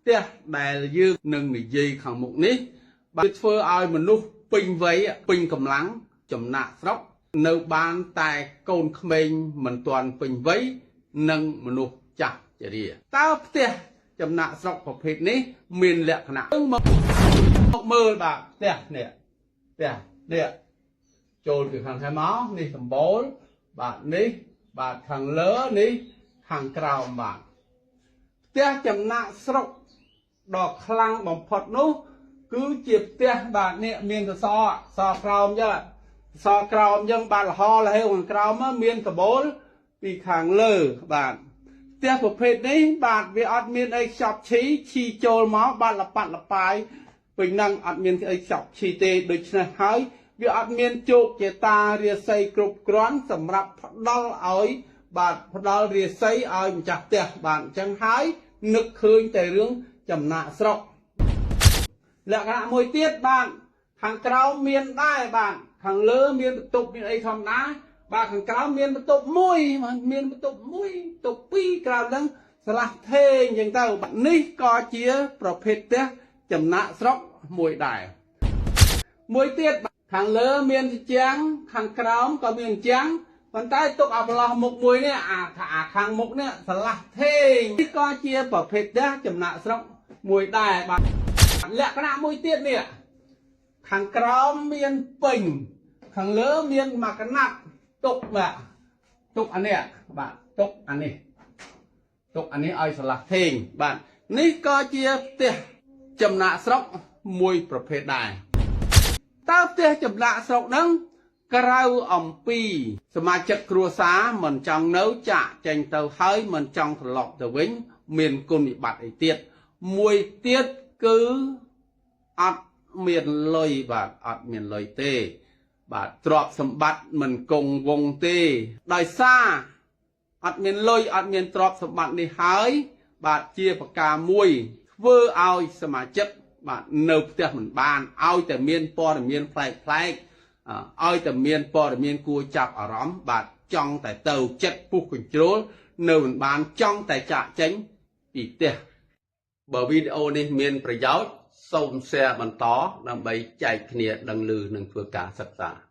ទះដែលយើងនឹងនិយាយខាងមុខនេះបាទធ្វើឲ្យមនុស្សពេញវ័យពេញកម្លាំងចំណាក់ស្រុកនៅបានតែកូនក្មេងមិនទាន់ពេញវ័យនិងមនុស្សចាស់ជរាតើផ្ទះចំណាក់ស្រុកប្រភេទនេះមានលក្ខណៈមកមើលបាទផ្ទះនេះផ្ទះនេះចូលពីខាងខាងមកនេះសម្បូរបាទនេះបាទខាងលើនេះខាងក្រោមបាទផ្ទះចំណាក់ស្រុកដ៏ខ្លាំងបំផុតនោះគឺជាផ្ទះបាទនេះមានសសរសក្រោមចឹងសក្រោមចឹងបាទលហលហេវខាងក្រោមមានកបូលពីខាងលើបាទផ្ទះប្រភេទនេះបាទវាអត់មានអីខ្ចប់ឈីឈីចូលមកបាទលប៉ាត់លប៉ាយពេញនឹងអត់មានអីខ្ចប់ឈីទេដូច្នេះហើយវាអត់មានជោគជាតារាសីគ្រប់គ្រាន់សម្រាប់ផ្ដល់ឲ្យបាទផ្ដល់រាសីឲ្យម្ចាស់ផ្ទះបាទអញ្ចឹងហើយនឹកឃើញតែរឿងចំណាក់ស្រុកលក្ខណៈមួយទៀតបាទខាងក្រោមមានដែរបាទខាងលើមានបន្ទប់មានអីធម្មតាបាទខាងក្រោមមានបន្ទប់មួយមានបន្ទប់មួយបន្ទប់ពីរក្រៅហ្នឹងស្លាស់ថេងអញ្ចឹងទៅបាទនេះក៏ជាប្រភេទផ្ទះចំណាក់ស្រុកមួយដែរមួយទៀតខាងលើមានជាងខាងក្រោមក៏មានជាងប៉ុន្តែទុកអាប្រឡោះមុខមួយនេះអាអាខាងមុខនេះស្លាស់ថេងនេះក៏ជាប្រភេទផ្ទះចំណាក់ស្រុកមួយដែរបាទលក្ខណៈមួយទៀតនេះខាងក្រោមមានពេញខាងលើមានមួយកណាត់ទុកបាទទុកអានេះបាទទុកអានេះទុកអានេះឲ្យស្លាស់ថេងបាទនេះក៏ជាផ្ទះចំណាក់ស្រុកមួយប្រភេទដែរតើផ្ទះចំណាក់ស្រុកហ្នឹងក្រៅអំពីសមាជិកគ្រួសារមិនចង់នៅចាក់ចេញទៅហើយមិនចង់ត្រឡប់ទៅវិញមានគុណវិបត្តិអីទៀតមួយទៀតគឺអត់មានលុយបាទអត់មានលុយទេបាទទ្រព្យសម្បត្តិមិនគង់វង្សទេដោយសារអត់មានលុយអត់មានទ្រព្យសម្បត្តិនេះហើយបាទជាប្រការមួយធ្វើឲ្យសមាជិកបាទនៅផ្ទះមិនបានឲ្យតែមានព័ត៌មានប្លែកប្លែកឲ្យតែមានព័ត៌មានគួរចាប់អារម្មណ៍បាទចង់តែទៅចិត្តពុះកញ្ជ្រោលនៅមិនបានចង់តែចាក់ចេញពីផ្ទះបើវីដេអូនេះមានប្រយោជន៍សូម share បន្តដើម្បីចែកគ្នាដឹងឮនិងធ្វើការសិក្សា។